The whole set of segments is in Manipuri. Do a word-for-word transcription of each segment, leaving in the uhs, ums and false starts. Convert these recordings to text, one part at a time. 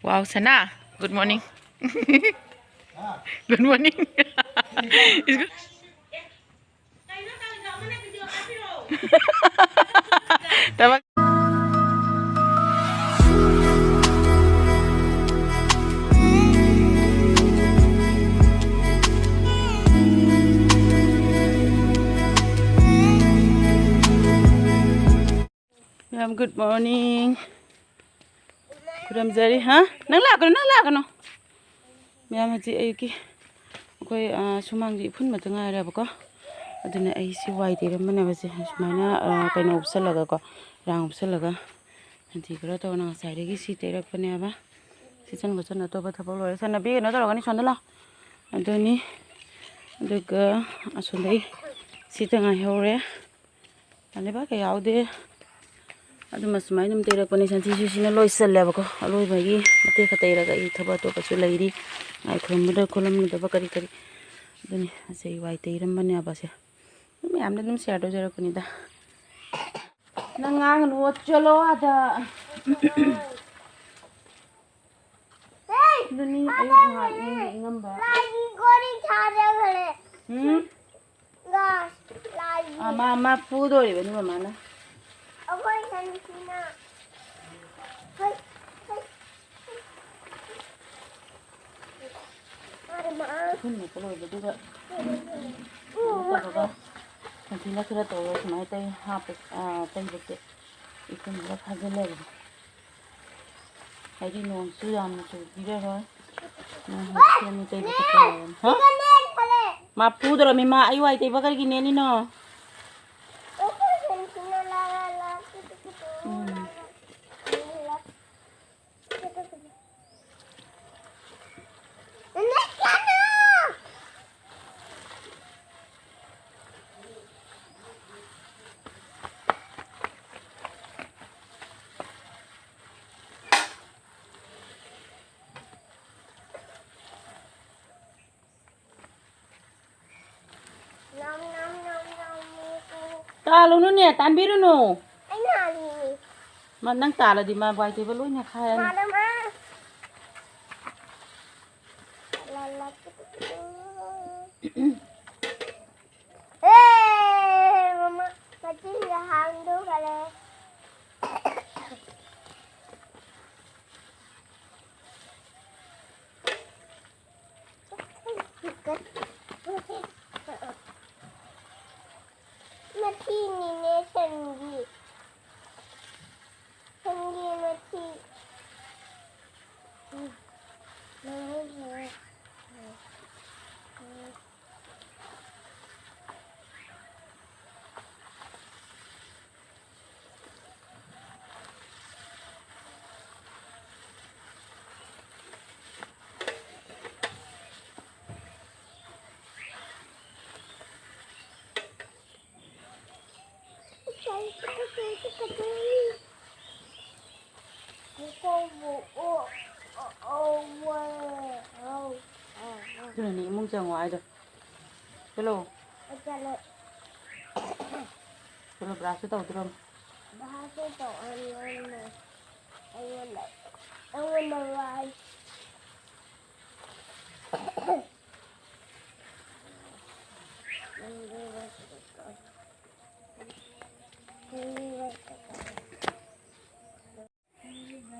Wow, Sana, good morning. Good morning. It's good. Tabak. ꯃꯌꯥꯝ, good morning. ꯈꯨꯔꯨꯝꯖꯔꯤ꯫ ꯍꯥ? ꯅꯪ ꯂꯥꯛꯀꯅꯨ, ꯅꯪ ꯂꯥꯛꯀꯅꯨ꯫ ꯃꯌꯥꯝ, ꯍꯧꯖꯤꯛ ꯑꯌꯨꯛꯀꯤ ꯑꯩꯈꯣꯏ, ꯑ, ꯁꯨꯃꯥꯡꯁꯦ ꯏꯐꯨꯟ ꯃꯛꯇ ꯉꯥꯏꯔꯦꯕꯀꯣ꯫ ꯑꯗꯨꯅ ꯑꯩꯁꯤ ꯋꯥꯏ ꯇꯩꯔꯝꯕꯅꯦꯕ꯫ ꯁꯦ ꯁꯨꯃꯥꯏꯅ, ꯑ, ꯀꯩꯅꯣ ꯎꯞꯁꯜꯂꯒꯀꯣ, ꯔꯥꯡ ꯎꯞꯁꯜꯂꯒ ꯁꯟꯊꯤ ꯈꯔ ꯇꯧꯔꯅ ꯉꯁꯥꯏꯗꯒꯤ ꯁꯤ ꯇꯩꯔꯛꯄꯅꯦꯕ꯫ ꯁꯤꯆꯟ ꯈꯣꯠꯆꯟ ꯑꯇꯣꯞꯄ ꯊꯕꯛ ꯂꯣꯏꯔꯦ꯫ ꯁꯥꯟꯅꯕꯤ, ꯀꯩꯅꯣ ꯇꯧꯔꯒꯅꯤ, ꯁꯣꯝꯗ ꯂꯥꯛꯑꯣ꯫ ꯑꯗꯨꯅꯤ꯫ ꯑꯗꯨꯒ ꯑꯁꯣꯝꯗꯒꯤ ꯁꯤꯇ ꯉꯥꯏꯍꯧꯔꯦ꯫ ꯂꯩꯕꯥꯛꯀ ꯌꯥꯎꯗꯦ꯫ ꯑꯗꯨꯃ ꯁꯨꯃꯥꯏꯅ ꯑꯗꯨꯝ ꯇꯩꯔꯛꯄꯅꯦ꯫ ꯁꯟꯊꯤꯁꯨ ꯁꯤꯅ ꯂꯣꯏꯁꯜꯂꯦꯕꯀꯣ꯫ ꯑꯂꯣꯏꯕꯒꯤ ꯃꯇꯦꯛ ꯈꯛ ꯇꯩꯔꯒ ꯑꯩ ꯊꯕꯛ ꯑꯇꯣꯞꯄꯁꯨ ꯂꯩꯔꯤ꯫ ꯂꯥꯏ ꯈꯨꯔꯨꯝꯕꯗ ꯈꯣꯠꯂꯝꯒꯗꯕ ꯀꯔꯤ ꯀꯔꯤ꯫ ꯑꯗꯨꯅꯤ ꯑꯁꯤ ꯋꯥꯏ ꯇꯩꯔꯝꯕꯅꯦꯕ꯫ ꯁꯦ ꯃꯌꯥꯝꯗ ꯑꯗꯨꯝ share ꯇꯧꯖꯔꯛꯄꯅꯤꯗ꯫ ꯅꯪ ꯉꯥꯡꯒꯅꯨ, ꯆꯠꯂꯣ ꯑꯥꯗ꯫ ꯑꯗꯨꯅꯤ ꯑꯌꯨꯛ ꯉꯥꯏꯍꯥꯛ ꯏꯪꯕ ꯏꯪꯉꯝꯕ꯫ ꯂꯥꯏꯒꯤ ꯒꯣꯔꯤ ꯊꯥꯖꯈ꯭ꯔꯦ꯫ ꯎꯝ? ꯒꯥꯁ, ꯂꯥꯏꯒꯤ꯫ ꯑꯥ, ꯃꯥ, ꯃꯥ ꯐꯨꯗꯣꯔꯤꯕꯅꯤ ꯃꯃꯥꯅ꯫ ꯑꯩꯈꯣꯏ ꯁꯟꯁꯤꯅ꯫ ꯍꯣꯏ, ꯍꯣꯏ꯫ ꯃꯥꯅ ꯃꯥ꯫ ꯏꯐꯨꯟ ꯃꯦꯠꯄ ꯂꯣꯏꯕꯗꯨꯒ ꯎ, ꯀꯩꯅꯣ ꯇꯧꯔꯒ ꯁꯟꯊꯤꯅ ꯈꯔ ꯇꯧꯔꯒ ꯁꯨꯃꯥꯏꯅ ꯇꯩ ꯍꯥꯞꯄ, ꯑꯥ, ꯇꯩꯕꯁꯦ ꯏꯐꯨꯟ ꯈꯔ ꯐꯥꯖꯤꯜꯂꯦꯕ꯫ ꯍꯥꯏꯗꯤ ꯅꯣꯡꯁꯨ ꯌꯥꯝꯅ ꯆꯨꯕꯤꯔꯔꯣꯏ꯫ ꯅꯣꯡ ꯍꯧꯖꯤꯛꯇꯤ ꯑꯃꯨꯛ ꯆꯩꯕ ꯈꯣꯠꯄ ꯌꯥꯔꯅꯤ꯫ ꯍꯥ? ꯃꯥ ꯐꯨꯗꯧꯔꯝꯃꯤ꯫ ꯃꯥ ꯑꯩ ꯋꯥꯏ ꯇꯩꯕ ꯀꯔꯤꯒꯤ ꯅꯦꯠꯂꯤꯅꯣ? ꯎꯝ꯫ ꯅꯝ, ꯅꯝ, ꯅꯝ, ꯅꯝ, ꯃꯤ, ꯃꯤ꯫ ꯇꯥꯜꯂꯨꯅꯨꯅꯦ, ꯇꯥꯟꯕꯤꯔꯨꯅꯨ꯫ ꯑꯩꯅ ꯍꯥꯜꯂꯤꯅꯦ꯫ ꯃꯥ ꯅꯪ ꯇꯥꯜꯂꯗꯤ ꯃꯥ ꯋꯥꯏ ꯇꯩꯕ ꯂꯣꯏ ꯅꯦꯠꯈꯥꯏꯔꯅꯤ꯫ ꯃꯥꯗ ꯃꯥ꯫ ꯑꯦ, ꯃꯃꯥ, ꯃꯆꯤꯟꯒ ꯍꯥꯡꯗꯣꯛꯈꯔꯦ꯫ ꯃꯊꯤꯅꯤꯅꯦ ꯁꯟꯒꯤ꯫ ꯁꯟꯒꯤ ꯃꯊꯤ꯫ ꯑꯗꯨꯅꯅꯦ ꯏꯃꯨꯡ ꯆꯪꯉꯣ ꯍꯥꯏꯗꯣ꯫ ꯆꯠꯂꯣ꯫ ꯆꯠꯂꯣ꯫ ꯆꯠꯂꯣ, ꯕ꯭ꯔꯥꯁꯁꯨ ꯇꯧꯗ꯭ꯔꯣ? ꯕ꯭ꯔꯥꯁꯁꯨ ꯇꯧꯔꯝꯃꯣꯏ꯫ ꯑꯩꯉꯣꯟꯗ, ꯑꯩꯉꯣꯟꯗ ꯋꯥꯏ꯫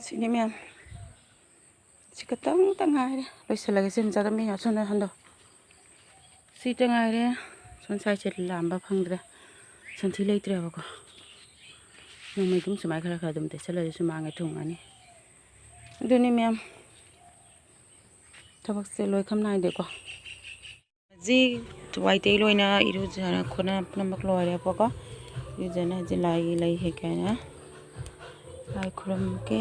ꯁꯤꯅꯤ ꯃꯌꯥꯝ꯫ ꯁꯤ ꯈꯛꯇꯪꯇ ꯉꯥꯏꯔꯦ꯫ ꯂꯣꯏꯁꯤꯜꯂꯒꯦ ꯁꯤ ꯃꯆꯥꯗ ꯃꯤ ꯑꯁꯣꯝꯗ ꯍꯟꯗꯣ꯫ ꯁꯤꯇ ꯉꯥꯏꯔꯦ꯫ ꯁꯣꯝ ꯁꯥꯏꯠꯁꯦ ꯂꯥꯝꯕ ꯐꯪꯗ꯭ꯔꯦ꯫ ꯁꯟꯊꯤ ꯂꯩꯇ꯭ꯔꯦꯕꯀꯣ꯫ ꯅꯣꯡꯃꯩ ꯑꯗꯨꯝ ꯁꯨꯃꯥꯏꯅ ꯈꯔ ꯈꯔ ꯑꯗꯨꯝ ꯇꯩꯁꯜꯂꯗꯤ ꯁꯨꯃꯥꯡꯉꯦ ꯊꯨꯡꯉꯅꯤ꯫ ꯑꯗꯨꯅꯤ ꯃꯌꯥꯝ꯫ ꯊꯕꯛꯁꯦ ꯂꯣꯏꯈꯝ ꯅꯥꯏꯗꯦꯀꯣ꯫ ꯍꯧꯖꯤꯛ ꯋꯥꯏꯇꯩ ꯂꯣꯏꯅ ꯏꯔꯨꯖꯅ ꯈꯣꯠꯅ ꯄꯨꯝꯅꯃꯛ ꯂꯣꯏꯔꯦꯕꯀꯣ꯫ ꯏꯔꯨꯖꯅ ꯍꯧꯖꯤꯛ ꯂꯥꯏꯒꯤ ꯂꯩ ꯍꯦꯛꯀꯦ ꯍꯥꯏꯅ ꯂꯥꯏ ꯈꯨꯔꯨꯝꯒꯦ꯫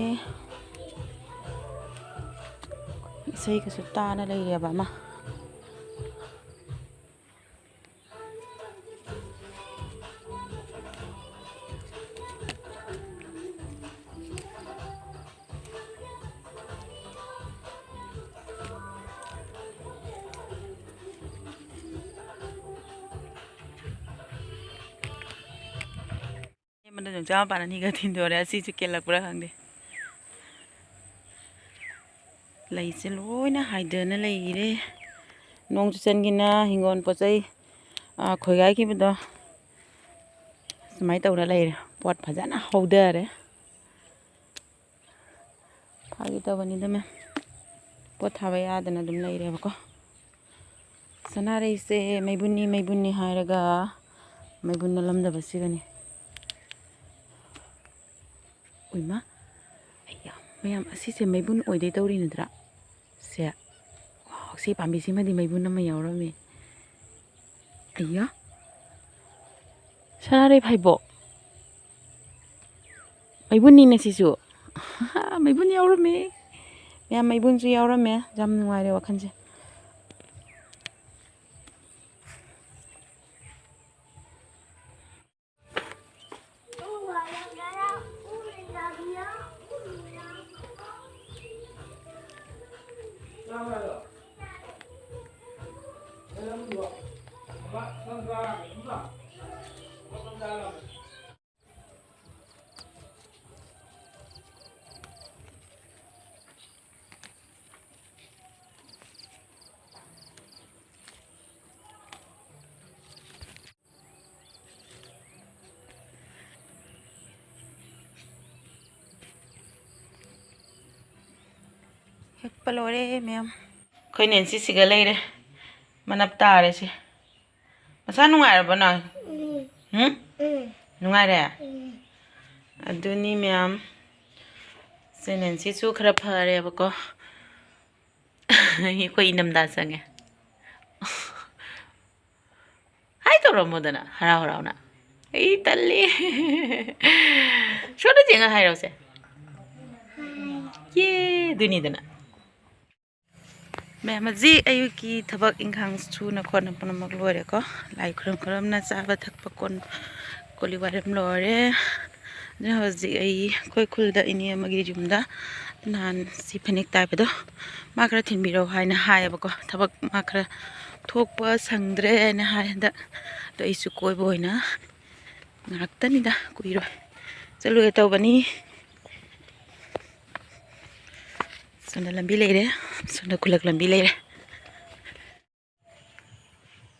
ꯏꯁꯩꯒꯁꯨ ꯇꯥꯅ ꯂꯩꯔꯦꯕ ꯑꯃ꯫ ꯑꯃꯅ ꯌꯣꯡꯆꯥꯛ ꯃꯄꯥꯟ ꯑꯅꯤꯒ ꯊꯤꯟꯗꯣꯔꯦ꯫ ꯑꯁꯤꯁꯨ ꯀꯦꯜꯂꯛꯄ꯭ꯔꯥ ꯈꯪꯗꯦ꯫ ꯂꯩꯁꯦ ꯂꯣꯏꯅ ꯍꯥꯏꯗꯅ ꯂꯩꯔꯦ꯫ ꯅꯣꯡ ꯆꯨꯁꯟꯒꯤꯅ ꯍꯤꯡꯒꯣꯜ ꯄꯣꯠ ꯆꯩ, ꯑꯥ, ꯈꯣꯏꯒꯥꯏꯈꯤꯕꯗꯣ ꯁꯨꯃꯥꯏꯅ ꯇꯧꯔ ꯂꯩꯔꯦ꯫ ꯄꯣꯠ ꯐꯖꯅ ꯍꯧꯗꯔꯦ꯫ ꯐꯥꯒꯤ ꯇꯧꯕꯅꯤꯗ ꯃꯦꯝ꯫ ꯄꯣꯠ ꯊꯥꯕ ꯌꯥꯗꯅ ꯑꯗꯨꯝ ꯂꯩꯔꯦꯕꯀꯣ꯫ ꯁꯅꯥꯔꯩꯁꯦ ꯃꯩꯕꯨꯟꯅꯤ, ꯃꯩꯕꯨꯟꯅꯤ ꯍꯥꯏꯔꯒ ꯃꯩꯕꯨꯟ ꯅꯠꯂꯝꯗꯕꯁꯤꯒꯅꯤ꯫ ꯎꯏꯃꯥ, ꯑꯩꯌꯥ, ꯃꯌꯥꯝ ꯑꯁꯤꯁꯦ ꯃꯩꯕꯨꯟ ꯑꯣꯏꯗꯣꯏ ꯇꯧꯔꯤ ꯅꯠꯇ꯭ꯔꯥ? ꯁꯦ, ꯋꯥꯎ, ꯁꯤ ꯄꯥꯝꯕꯤꯁꯤꯃꯗꯤ ꯃꯩꯕꯨꯟ ꯑꯃ ꯌꯥꯎꯔꯝꯃꯦ꯫ ꯑꯩꯌꯥ, ꯁꯅꯥꯔꯩ ꯐꯥꯏꯕꯣꯛ꯫ ꯃꯩꯕꯨꯟꯅꯤꯅꯦ ꯁꯤꯁꯨ꯫ ꯃꯩꯕꯨꯟ ꯌꯥꯎꯔꯝꯃꯦ꯫ ꯃꯌꯥꯝ, ꯃꯩꯕꯨꯟꯁꯨ ꯌꯥꯎꯔꯝꯃꯦ꯫ ꯌꯥꯝ ꯅꯨꯡꯉꯥꯏꯔꯦ ꯋꯥꯈꯜꯁꯦ꯫ ꯍꯦꯛꯄ ꯂꯣꯏꯔꯦ ꯃꯌꯥꯝ꯫ ꯑꯩꯈꯣꯏ ꯅꯦꯟꯁꯤꯁꯤꯒ ꯂꯩꯔꯦ꯫ ꯃꯅꯞ ꯇꯥꯔꯦ ꯁꯤ꯫ ꯃꯁꯥ ꯅꯨꯡꯉꯥꯏꯔꯕꯣ ꯅꯪ? ꯎꯝ? ꯎꯝ꯫ ꯅꯨꯡꯉꯥꯏꯔꯦ? ꯎꯝ꯫ ꯑꯗꯨꯅꯤ ꯃꯌꯥꯝ꯫ ꯁꯤ ꯅꯦꯟꯁꯤꯁꯨ ꯈꯔ ꯐꯔꯦꯕꯀꯣ꯫ ꯑꯩꯈꯣꯏ ꯏꯅꯝꯗꯥ ꯆꯪꯉꯦ꯫ ꯍꯥꯏ ꯇꯧꯔꯝꯃꯣꯗꯅ, ꯍꯔꯥꯎ ꯍꯔꯥꯎꯅ꯫ ꯑꯩ ꯇꯜꯂꯤ꯫ ꯁꯣꯝꯗ ꯌꯦꯡꯉ ꯍꯥꯏꯔꯣꯁꯦ꯫ ꯌꯦ, ꯑꯗꯨꯅꯤꯗꯅ꯫ ꯃꯌꯥꯝ, ꯍꯧꯖꯤꯛ ꯑꯌꯨꯛꯀꯤ ꯊꯕꯛ ꯏꯪꯈꯥꯡ ꯁꯨꯅ ꯈꯣꯠꯅ ꯄꯨꯝꯅꯃꯛ ꯂꯣꯏꯔꯦꯀꯣ꯫ ꯂꯥꯏ ꯈꯨꯔꯨꯝ ꯈꯨꯔꯨꯝꯅ ꯆꯥꯕ ꯊꯛꯄ ꯀꯣꯟ ꯀꯣꯜꯂꯤ ꯋꯥꯏꯔꯝ ꯂꯣꯏꯔꯦ꯫ ꯑꯗꯨꯅ ꯍꯧꯖꯤꯛ ꯑꯩ ꯑꯩꯈꯣꯏ ꯈꯨꯜꯗ ꯏꯅꯦ ꯑꯃꯒꯤ ꯌꯨꯝꯗ ꯅꯍꯥꯟ ꯁꯤ ꯐꯅꯦꯛ ꯇꯥꯏꯕꯗꯣ ꯃꯥ ꯈꯔ ꯊꯤꯟꯕꯤꯔꯛꯑꯣ ꯍꯥꯏꯅ ꯍꯥꯏꯌꯦꯕꯀꯣ꯫ ꯊꯕꯛ ꯃꯥ ꯈꯔ ꯊꯣꯛꯄ ꯁꯪꯗ꯭ꯔꯦ ꯍꯥꯏꯅ ꯍꯥꯏ ꯍꯟꯗꯛ꯫ ꯑꯗꯣ ꯑꯩꯁꯨ ꯀꯣꯏꯕ ꯑꯣꯏꯅ ꯉꯥꯏꯍꯥꯛꯇꯅꯤꯗ, ꯀꯨꯏꯔꯣꯏ, ꯆꯠꯂꯨꯒꯦ ꯇꯧꯕꯅꯤ꯫ ꯁꯣꯝꯗ ꯂꯝꯕꯤ ꯂꯩꯔꯦ, ꯁꯣꯝꯗ ꯈꯨꯜꯂꯛ ꯂꯝꯕꯤ ꯂꯩꯔꯦ꯫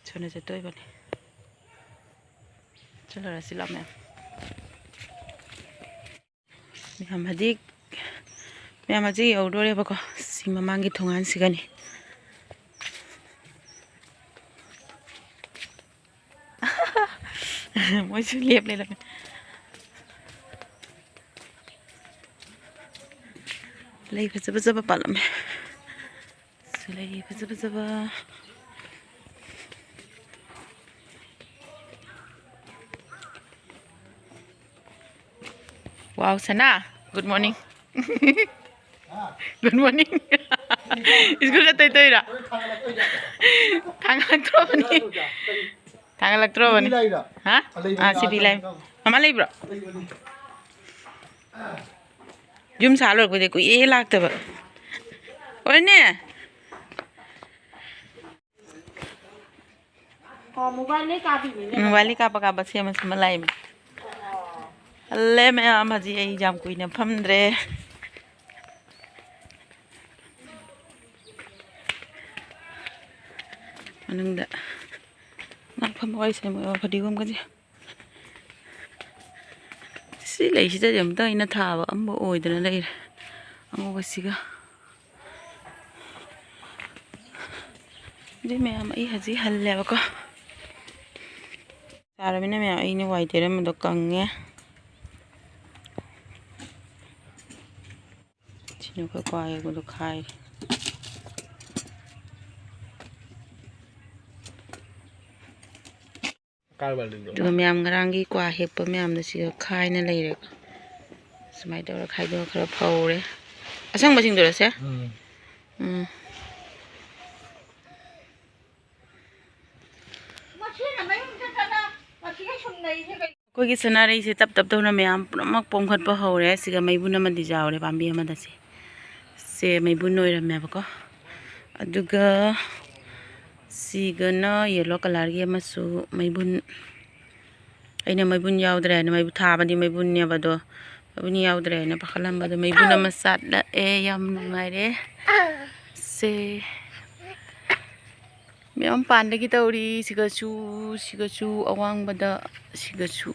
ꯁꯣꯝꯗ ꯆꯠꯇꯣꯏꯕꯅꯤ꯫ ꯆꯠꯂꯨꯔꯁꯤ ꯂꯥꯛꯑꯣ ꯃꯌꯥꯝ꯫ ꯃꯌꯥꯝ ꯍꯧꯖꯤꯛ, ꯃꯌꯥꯝ ꯍꯧꯖꯤꯛ ꯌꯧꯗꯣꯔꯦꯕꯀꯣ꯫ ꯁꯤ ꯃꯃꯥꯡꯒꯤ ꯊꯣꯡꯒꯥꯟꯁꯤꯒꯅꯤ꯫ ꯃꯣꯏꯁꯨ ꯂꯦꯞ ꯂꯩꯔꯝꯃꯦ꯫ ꯂꯩ ꯐꯖ ꯐꯖꯕ ꯄꯥꯜꯂꯝꯃꯦ꯫ ꯁꯤ ꯂꯩ ꯐꯖ ꯐꯖꯕ꯫ ꯋꯥꯎ, ꯁꯅꯥ, good morning꯫ Good morning꯫ School ꯆꯠꯇꯣꯏ ꯇꯧꯏꯔꯣ? ꯊꯥꯡꯒꯠꯂꯛꯇ꯭ꯔꯣꯕꯅꯤ꯫ ꯊꯥꯡꯒꯠꯂꯛꯇ꯭ꯔꯣꯕꯅꯤ꯫ ꯁꯤꯕꯤ ꯂꯥꯛꯏꯔꯣ? ꯍꯥ? ꯑꯂꯩꯕꯅꯤ ꯑꯥ, ꯁꯤꯕꯤ ꯂꯥꯛꯏ꯫ ꯂꯥꯛꯏꯔꯣ? ꯃꯃꯥ ꯂꯩꯕ꯭ꯔꯣ? ꯂꯩꯕꯅꯤ꯫ ꯌꯨꯝ ꯁꯥ ꯂꯣꯏꯔꯛꯄꯗꯩ ꯀꯨꯏꯔꯦ ꯂꯥꯛꯇꯕ꯫ ꯑꯣꯏꯅꯦ꯫ ꯑꯣ, mobile ꯂꯩ ꯀꯥꯞꯄꯤꯅꯤꯅꯦ꯫ ꯎꯝ, mobile ꯂꯩ ꯀꯥꯞꯄ ꯀꯥꯞꯄ ꯁꯦꯝꯃ ꯁꯦꯝꯃ ꯂꯥꯛꯏꯃꯤ꯫ ꯍꯜꯂꯦ ꯃꯌꯥꯝ, ꯍꯧꯖꯤꯛ ꯑꯩ ꯌꯥꯝ ꯀꯨꯏꯅ ꯐꯝꯗ꯭ꯔꯦ꯫ ꯃꯅꯨꯡꯗ ꯉꯥꯛ ꯐꯝꯕ ꯋꯥꯔꯤ ꯁꯥꯟꯅꯕ ꯐꯗꯤꯒꯣꯝꯒꯁꯦ꯫ ꯁꯤ ꯂꯩꯁꯤꯗꯗꯤ ꯑꯝꯇ ꯑꯩꯅ ꯊꯥꯕ ꯑꯝꯕ ꯑꯣꯏꯗꯅ ꯂꯩꯔꯦ꯫ ꯑꯉꯧꯕꯁꯤꯒ꯫ ꯑꯗꯨꯏ ꯃꯌꯥꯝ ꯑꯩ ꯍꯧꯖꯤꯛ ꯍꯜꯂꯦꯕꯀꯣ꯫ ꯆꯥꯔꯃꯤꯅ ꯃꯌꯥꯝ ꯑꯩꯅ ꯋꯥꯏ ꯇꯩꯔꯝꯕꯗꯣ ꯀꯪꯉꯦ꯫ ꯁꯤꯅ ꯑꯩꯈꯣꯏ ꯀ꯭ꯋꯥ ꯍꯦꯛꯄꯗꯣ ꯈꯥꯏꯔꯦ꯫ ꯀꯥꯔꯕꯥꯔꯗꯨꯗꯣ꯫ ꯑꯗꯨꯒ ꯃꯌꯥꯝ ꯉꯔꯥꯡꯒꯤ ꯀ꯭ꯋꯥ ꯍꯦꯛꯄ ꯃꯌꯥꯝꯗꯣ ꯁꯤꯗ ꯈꯥꯏꯅ ꯂꯩꯔꯦ꯫ ꯁꯨꯃꯥꯏꯅ ꯇꯧꯔ ꯈꯥꯏꯗꯣꯛꯑ ꯈꯔ ꯐꯧꯔꯦ꯫ ꯑꯁꯪꯕꯁꯤꯡꯗꯨꯔꯣ ꯁꯦ? ꯎꯝ꯫ ꯎꯝ꯫ ꯃꯁꯤꯅ ꯃꯌꯨꯝ ꯆꯠꯇꯅ ꯃꯁꯤꯒ ꯁꯨꯝ ꯂꯩꯁꯦ ꯀꯩ- ꯑꯩꯈꯣꯏꯒꯤ ꯁꯅꯥꯔꯩꯁꯦ ꯇꯞ ꯇꯞ ꯇꯧꯅ ꯃꯌꯥꯝ ꯄꯨꯝꯅꯃꯛ ꯄꯣꯝꯈꯠꯄ ꯍꯧꯔꯦ꯫ ꯁꯤꯒ ꯃꯩꯕꯨꯟ ꯑꯃꯗꯤ ꯌꯥꯎꯔꯦ ꯄꯥꯝꯕꯤ ꯑꯃꯗ꯫ ꯁꯦ, ꯁꯦ ꯃꯩꯕꯨꯟ ꯑꯣꯏꯔꯝꯃꯦꯕꯀꯣ꯫ ꯑꯗꯨꯒ ꯁꯤꯒꯅ yellow colourꯒꯤ ꯑꯃꯁꯨ ꯃꯩꯕꯨꯟ꯫ ꯑꯩꯅ ꯃꯩꯕꯨꯟ ꯌꯥꯎꯗ꯭ꯔꯦ ꯍꯥꯏꯅ ꯃꯩꯕꯨꯟ ꯊꯥꯕꯗꯤ ꯃꯩꯕꯨꯟꯅꯦꯕ, ꯑꯗꯣ ꯇꯧꯕꯅꯤ ꯌꯥꯎꯗ꯭ꯔꯦ ꯍꯥꯏꯅ ꯄꯥꯈꯠꯂꯝꯕꯗꯣ ꯃꯩꯕꯨꯟ ꯑꯃ ꯆꯥꯠꯂꯛꯑꯦ꯫ ꯌꯥꯝ ꯅꯨꯡꯉꯥꯏꯔꯦ꯫ ꯁꯦ꯫ ꯃꯌꯥꯝ ꯄꯥꯟꯗꯒꯤ ꯇꯧꯔꯤ꯫ ꯁꯤꯒꯁꯨ, ꯁꯤꯒꯁꯨ ꯑꯋꯥꯡꯕꯗ, ꯁꯤꯒꯁꯨ꯫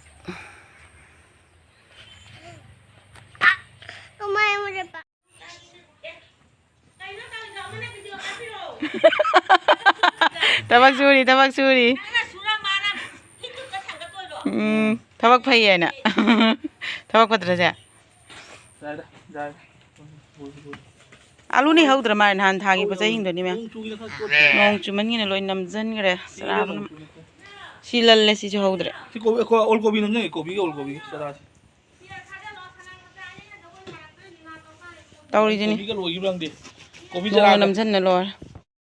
ꯊꯕꯛ ꯁꯨꯔꯤ, ꯊꯕꯛ ꯁꯨꯔꯤ꯫ ꯎꯝ, ꯊꯕꯛ ꯐꯩꯌꯦꯅ꯫ ꯊꯕꯛ ꯐꯠꯇ꯭ꯔꯁꯦ? ꯑꯥꯂꯨꯅꯤ ꯍꯧꯗ꯭ꯔ ꯃꯥꯜꯂꯦ, ꯅꯍꯥꯟ ꯊꯥꯒꯤ ꯄꯣꯠ ꯆꯩꯁꯤꯡꯗꯨꯅꯤ ꯃꯌꯥꯝ꯫ ꯅꯣꯡ ꯆꯨꯃꯟꯒꯤꯅ ꯂꯣꯏ ꯅꯝꯖꯟꯈ꯭ꯔꯦ꯫ ꯆꯔꯥꯕꯅ꯫ ꯁꯤ ꯂꯜꯂꯦ, ꯁꯤꯁꯨ ꯍꯧꯗ꯭ꯔꯦ꯫ ꯁꯤ ꯀꯣꯕꯤ, ꯑꯩꯈꯣꯏ ꯑꯣꯜ ꯀꯣꯕꯤ ꯅꯝꯖꯟꯒꯦ, ꯀꯣꯕꯤꯒ ꯑꯣꯜ ꯀꯣꯕꯤꯒ ꯆꯔꯥꯁꯤ꯫ ꯇꯧꯔꯤꯁꯤꯅꯤ꯫ ꯀꯣꯕꯤꯒ ꯂꯣꯏꯈꯤꯕ꯭ꯔꯥ ꯈꯪꯗꯦ꯫ ꯀꯣꯕꯤ ꯅꯣꯡꯅ ꯆꯔꯥꯒ꯫ ꯅꯝꯁꯤꯟꯅ ꯂꯣꯏꯔꯦ꯫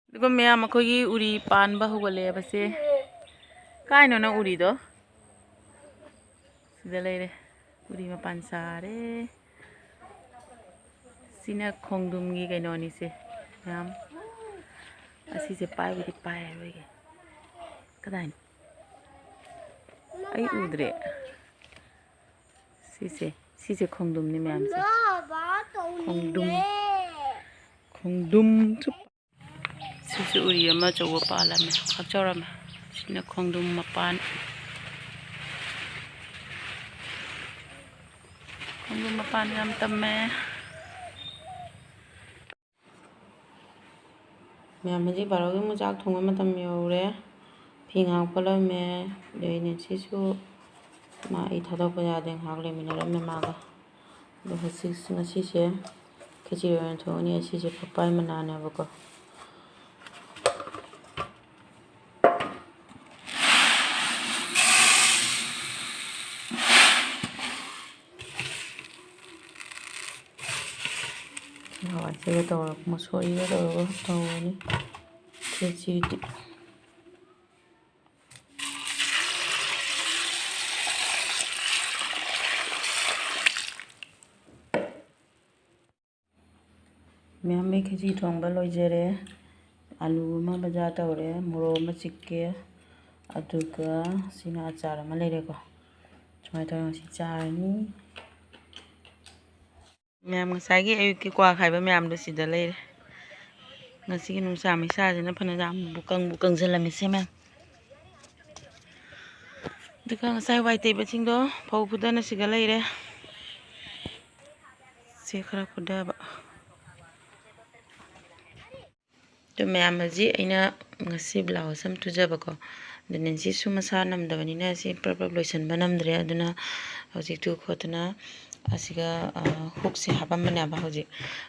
ꯑꯗꯨꯒ ꯃꯌꯥꯝ ꯑꯩꯈꯣꯏꯒꯤ ꯎꯔꯤ ꯄꯥꯟꯕ ꯍꯧꯒꯠꯂꯛꯑꯦꯕꯁꯦ꯫ ꯀꯥꯏꯅꯣ ꯅꯪ ꯎꯔꯤꯗꯣ? ꯁꯤꯗ ꯂꯩꯔꯦ꯫ ꯎꯔꯤ ꯃꯄꯥꯟ ꯁꯥꯔꯦ꯫ ꯁꯤꯅ ꯈꯣꯡꯗ꯭ꯔꯨꯝꯒꯤ ꯀꯩꯅꯣꯅꯤꯁꯦ꯫ ꯃꯌꯥꯝ ꯑꯁꯤꯁꯦ ꯄꯥꯏꯕꯨꯗꯤ ꯄꯥꯏꯔꯔꯣꯏꯒꯦ꯫ ꯀꯗꯥꯏꯅꯣ? ꯑꯩ ꯎꯗ꯭ꯔꯦ꯫ ꯁꯤꯁꯦ, ꯁꯤꯁꯦ ꯈꯣꯡꯗ꯭ꯔꯨꯝꯅꯤ ꯃꯌꯥꯝꯁꯦ꯫ ꯈꯣꯡꯗ꯭ꯔꯨꯝ꯫ ꯈꯣꯡꯗ꯭ꯔꯨꯝ ꯆꯨꯞ-, ꯁꯤꯁꯨ ꯎꯔꯤ ꯑꯃ ꯑꯆꯧꯕ ꯄꯥꯜꯂꯝꯃꯦ, ꯈꯥꯛꯆꯧꯔꯝꯃꯦ꯫ ꯁꯤꯅ ꯈꯣꯡꯗ꯭ꯔꯨꯝ ꯃꯄꯥꯟ꯫ ꯈꯣꯡꯗ꯭ꯔꯨꯝ ꯃꯄꯥꯟ ꯌꯥꯝ ꯇꯝꯃꯦ꯫ ꯃꯌꯥꯝ, ꯍꯧꯖꯤꯛ ꯕꯥꯔꯣꯒꯤ ꯑꯃꯨꯛ ꯆꯥꯛ ꯊꯣꯡꯕ ꯃꯇꯝ ꯌꯧꯔꯦ꯫ ꯐꯤ ꯉꯥꯏꯍꯥꯛ ꯐꯣꯠꯂꯝꯃꯦ꯫ ꯑꯗꯩ ꯅꯦꯟꯁꯤꯁꯨ ꯃꯥ ꯑꯩ ꯊꯥꯗꯣꯛꯄ ꯌꯥꯗꯦ, ꯉꯥꯏꯍꯥꯛ ꯂꯩꯃꯤꯟꯅꯔꯝꯃꯦ ꯃꯥꯒ꯫ ꯑꯗꯣ ꯍꯧꯖꯤꯛ, ꯉꯁꯤꯁꯦ ꯈꯦꯆꯤ ꯑꯣꯏꯅ ꯊꯣꯡꯉꯅꯤ꯫ ꯑꯁꯤꯁꯦ ꯐꯛꯄꯥꯏ ꯃꯅꯥꯅꯦꯕꯀꯣ꯫ ꯍꯋꯥꯏꯁꯤꯒ ꯇꯧꯔꯒ, ꯃꯁꯣꯔꯤꯒ ꯇꯧꯔꯒ ꯇꯧꯔꯅꯤ ꯈꯦꯆꯤꯗꯤ꯫ ꯃꯌꯥꯝ, ꯑꯩ ꯈꯦꯆꯤ ꯊꯣꯡꯕ ꯂꯣꯏꯖꯔꯦ꯫ ꯑꯂꯨ ꯑꯃ ꯕꯖꯥꯔ ꯇꯧꯔꯦ, ꯃꯣꯔꯣꯛ ꯑꯃ ꯆꯤꯛꯀꯦ, ꯑꯗꯨꯒ ꯁꯤꯅ ꯑꯆꯥꯔ ꯑꯃ ꯂꯩꯔꯦꯀꯣ꯫ ꯁꯨꯃꯥꯏꯅ ꯇꯧꯔꯒ ꯉꯁꯤ ꯆꯥꯔꯅꯤ꯫ ꯃꯌꯥꯝ, ꯉꯁꯥꯏꯒꯤ ꯑꯌꯨꯛꯀꯤ ꯀ꯭ꯋꯥ ꯈꯥꯏꯕ ꯃꯌꯥꯝꯗꯣ ꯁꯤꯗ ꯂꯩꯔꯦ꯫ ꯉꯁꯤꯒꯤ ꯅꯨꯡꯁꯥ ꯃꯩꯁꯥꯁꯤꯅ ꯐꯅ ꯌꯥꯝꯕꯨ ꯀꯪꯕꯨ ꯀꯪꯁꯤꯜꯂꯝꯃꯤꯁꯦ ꯃꯌꯥꯝ꯫ ꯑꯗꯨꯒ ꯉꯁꯥꯏ ꯋꯥꯏ ꯇꯩꯕꯁꯤꯡꯗꯣ ꯐꯧ ꯐꯨꯗꯅ ꯁꯤꯗ ꯂꯩꯔꯦ꯫ ꯁꯤ ꯈꯔ ꯐꯨꯗꯕ꯫ ꯑꯗꯨ ꯃꯌꯥꯝ, ꯍꯧꯖꯤꯛ ꯑꯩꯅ ꯉꯁꯤ ꯕ꯭ꯂꯥꯎꯁ ꯑꯃ ꯇꯨꯖꯕꯀꯣ, ꯑꯗꯨ ꯅꯦꯟꯁꯤꯁꯨ ꯃꯁꯥ ꯅꯝꯗꯕꯅꯤꯅ ꯁꯤ ꯄ꯭ꯔꯞ ꯄ꯭ꯔꯞ ꯂꯣꯏꯁꯤꯟꯕ ꯅꯝꯗ꯭ꯔꯦ꯫ ꯑꯗꯨꯅ ꯍꯧꯖꯤꯛ ꯇꯨ ꯈꯣꯠꯇꯅ ꯑꯁꯤꯒ, ꯑ, ꯍꯨꯛꯁꯦ ꯍꯥꯞꯄꯝꯕꯅꯦꯕ ꯍꯧꯖꯤꯛ,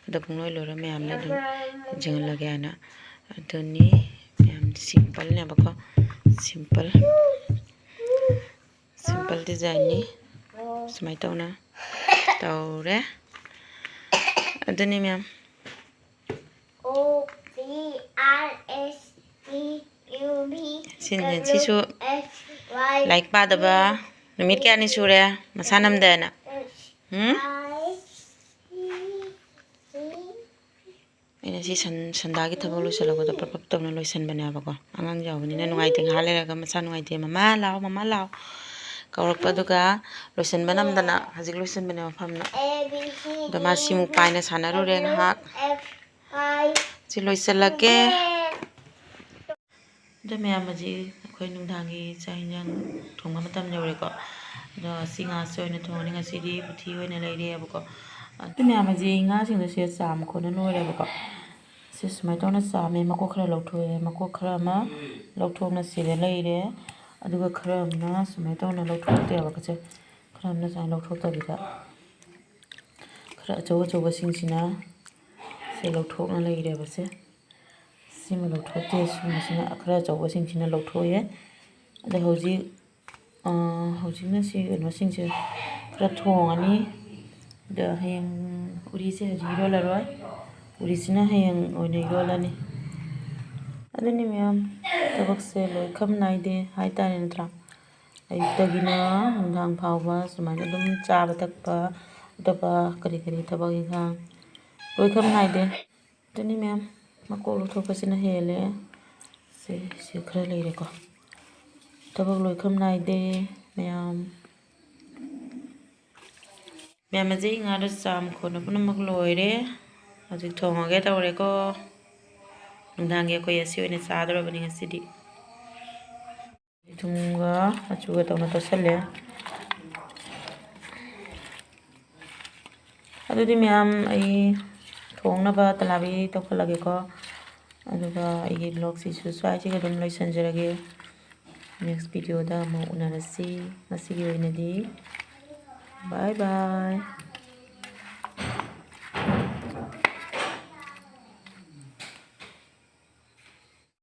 ꯑꯗꯣ ꯄꯨꯡꯂꯣꯏ ꯂꯣꯏꯔ ꯃꯌꯥꯝꯗ ꯑꯗꯨꯝ ꯌꯦꯡꯍꯜꯂꯒꯦ ꯍꯥꯏꯅ꯫ ꯑꯗꯨꯅꯤ ꯃꯌꯥꯝ, ꯁꯤꯝꯄꯜꯅꯦꯕꯀꯣ, ꯁꯤꯝꯄꯜ꯫ ꯁꯤꯝꯄꯜ ꯗꯤꯖꯥꯏꯟꯅꯤ꯫ ꯁꯨꯃꯥꯏꯅ ꯇꯧꯅ ꯇꯧꯔꯦ꯫ ꯑꯗꯨꯅꯤ ꯃꯌꯥꯝ꯫ ꯁꯤ ꯅꯦꯟꯁꯤꯁꯨ ꯂꯥꯏꯔꯤꯛ ꯄꯥꯗꯕ ꯅꯨꯃꯤꯠ ꯀꯌꯥꯅꯤ ꯁꯨꯔꯦ ꯃꯁꯥ ꯅꯝꯗꯅ? ꯎꯝ? ꯑꯩꯅ ꯁꯤ ꯁꯟ-, ꯁꯟꯗꯥꯒꯤ ꯊꯕꯛ ꯂꯣꯏꯁꯤꯜꯂꯛꯄꯗ ꯄ꯭ꯔꯞ ꯄ꯭ꯔꯞ ꯇꯧꯅ ꯂꯣꯏꯁꯤꯟꯕꯅꯦꯕꯀꯣ꯫ ꯑꯉꯥꯡ ꯌꯥꯎꯕꯅꯤꯅ ꯅꯨꯡꯉꯥꯏꯇꯦ, ꯉꯥꯏꯍꯥꯛ ꯂꯩꯔꯒ ꯃꯁꯥ ꯅꯨꯡꯉꯥꯏꯇꯦ, "ꯃꯃꯥ ꯂꯥꯛꯑꯣ, ꯃꯃꯥ ꯂꯥꯛꯑꯣ" ꯀꯧꯔꯛꯄꯗꯨꯒ ꯂꯣꯏꯁꯤꯟꯕ ꯅꯝꯗꯅ ꯍꯧꯖꯤꯛ ꯂꯣꯏꯁꯤꯟꯕꯅꯦ ꯃꯐꯝꯗ꯫ ꯑꯗꯣ ꯃꯥ ꯁꯤꯃꯨꯛ ꯄꯥꯏꯅ ꯁꯥꯟꯅꯔꯨꯔꯦ ꯉꯥꯏꯍꯥꯛ꯫ ꯁꯤ ꯂꯣꯏꯁꯤꯜꯂꯛꯀꯦ꯫ ꯑꯗꯣ ꯃꯌꯥꯝ, ꯍꯧꯖꯤꯛ ꯑꯩꯈꯣꯏ ꯅꯨꯡꯗꯥꯡꯒꯤ ꯆꯥꯛ ꯏꯟꯖꯥꯡ ꯊꯣꯡꯕ ꯃꯇꯝ ꯌꯧꯔꯦꯀꯣ꯫ ꯑꯗꯣ ꯑꯁꯤ ꯉꯥꯁꯦ ꯑꯣꯏꯅ ꯊꯣꯡꯉꯅꯤ ꯉꯁꯤꯗꯤ, ꯎꯇꯤ ꯑꯣꯏꯅ ꯂꯩꯔꯦꯕꯀꯣ꯫ ꯑꯗꯨ ꯃꯌꯥꯝ, ꯍꯧꯖꯤꯛ ꯉꯥꯁꯤꯡꯗꯣ ꯁꯤꯗ ꯆꯥꯝ ꯈꯣꯠꯅ ꯂꯣꯏꯔꯦꯕꯀꯣ꯫ ꯁꯤ ꯁꯨꯃꯥꯏꯅ ꯇꯧꯅ ꯆꯥꯝꯃꯦ, ꯃꯀꯣꯛ ꯈꯔ ꯂꯧꯊꯣꯛꯑꯦ, ꯃꯀꯣꯛ ꯈꯔ ꯑꯃ ꯂꯧꯊꯣꯛꯅ ꯁꯤꯗ ꯂꯩꯔꯦ꯫ ꯑꯗꯨꯒ ꯈꯔ ꯑꯃꯅ ꯁꯨꯃꯥꯏꯅ ꯇꯧꯅ ꯂꯧꯊꯣꯛꯇꯦꯕ, ꯀꯣ꯫ ꯈꯔ ꯑꯃꯅ ꯁꯨꯃꯥꯏꯅ ꯂꯧꯊꯣꯛꯇꯕꯤꯗ, ꯈꯔ ꯑꯆꯧ ꯑꯆꯧꯕꯁꯤꯡꯁꯤꯅ ꯁꯤ ꯂꯧꯊꯣꯛꯅ ꯂꯩꯔꯦꯕꯁꯦ꯫ ꯁꯤꯃ ꯂꯧꯊꯣꯛꯇꯦ, ꯁꯨꯝꯕꯁꯤꯅ ꯈꯔ ꯑꯆꯧꯕꯁꯤꯡꯁꯤꯅ ꯂꯧꯊꯣꯛꯑꯦ꯫ ꯑꯗ ꯍꯧꯖꯤꯛ, ꯑ, ꯍꯧꯖꯤꯛꯅ ꯁꯤ ꯀꯩꯅꯣꯁꯤꯡꯁꯦ ꯈꯔ ꯊꯣꯡꯉꯅꯤ꯫ ꯑꯗ ꯍꯌꯦꯡ ꯎꯔꯤꯁꯦ ꯍꯧꯖꯤꯛ ꯏꯔꯣꯜꯂꯔꯣꯏ, ꯎꯔꯤꯁꯤꯅ ꯍꯌꯦꯡ ꯑꯣꯏꯅ ꯏꯔꯣꯜꯂꯅꯤ꯫ ꯑꯗꯨꯅꯤ ꯃꯌꯥꯝ, ꯊꯕꯛꯁꯦ ꯂꯣꯏꯈꯝ ꯅꯥꯏꯗꯦ ꯍꯥꯏꯇꯥꯔꯦ, ꯅꯠꯇ꯭ꯔꯥ? ꯑꯌꯨꯛꯇꯒꯤꯅ ꯅꯨꯡꯗꯥꯡ ꯐꯥꯎꯕ ꯁꯨꯃꯥꯏꯅ ꯑꯗꯨꯝ ꯆꯥꯕ ꯊꯛꯄ, ꯑꯇꯣꯞꯄ ꯀꯔꯤ ꯀꯔꯤ ꯊꯕꯛ ꯏꯪꯈꯥꯡ ꯂꯣꯏꯈꯝ ꯅꯥꯏꯗꯦ꯫ ꯑꯗꯨꯅꯤ ꯃꯌꯥꯝ, ꯃꯀꯣꯛ ꯂꯧꯊꯣꯛꯄꯁꯤꯅ ꯍꯦꯜꯂꯦ꯫ ꯁꯦ, ꯁꯤ ꯈꯔ ꯂꯩꯔꯦꯀꯣ꯫ ꯊꯕꯛ ꯂꯣꯏꯈꯝ ꯅꯥꯏꯗꯦ ꯃꯌꯥꯝ꯫ ꯃꯌꯥꯝ, ꯑꯁꯤ ꯉꯥꯗꯨ ꯆꯥꯝ ꯈꯣꯠꯅ ꯄꯨꯝꯅꯃꯛ ꯂꯣꯏꯔꯦ꯫ ꯍꯧꯖꯤꯛ ꯊꯣꯡꯉꯒꯦ ꯇꯧꯔꯦꯀꯣ꯫ ꯅꯨꯡꯗꯥꯡꯒꯤ ꯑꯩꯈꯣꯏ ꯑꯁꯤ ꯑꯣꯏꯅ ꯆꯥꯗꯧꯔꯕꯅꯤ ꯉꯁꯤꯗꯤ꯫ ꯊꯨꯝꯒ ꯃꯆꯨꯒ ꯇꯧꯅ ꯇꯣꯠꯁꯜꯂꯦ꯫ ꯑꯗꯨꯗꯤ ꯃꯌꯥꯝ, ꯑꯩ ꯊꯣꯡꯅꯕ ꯇꯂꯥꯕꯤ ꯇꯧꯈꯠꯂꯒꯦꯀꯣ꯫ ꯑꯗꯨꯒ ꯑꯩꯒꯤ vlogꯁꯤꯁꯨ ꯁ꯭ꯋꯥꯏꯁꯤꯒ ꯑꯗꯨꯝ ꯂꯣꯏꯁꯤꯟꯖꯔꯒꯦ꯫ Next videoꯗ ꯑꯃꯨꯛ ꯎꯅꯔꯁꯤ꯫ ꯉꯁꯤꯒꯤ ꯑꯣꯏꯅꯗꯤ bye bye꯫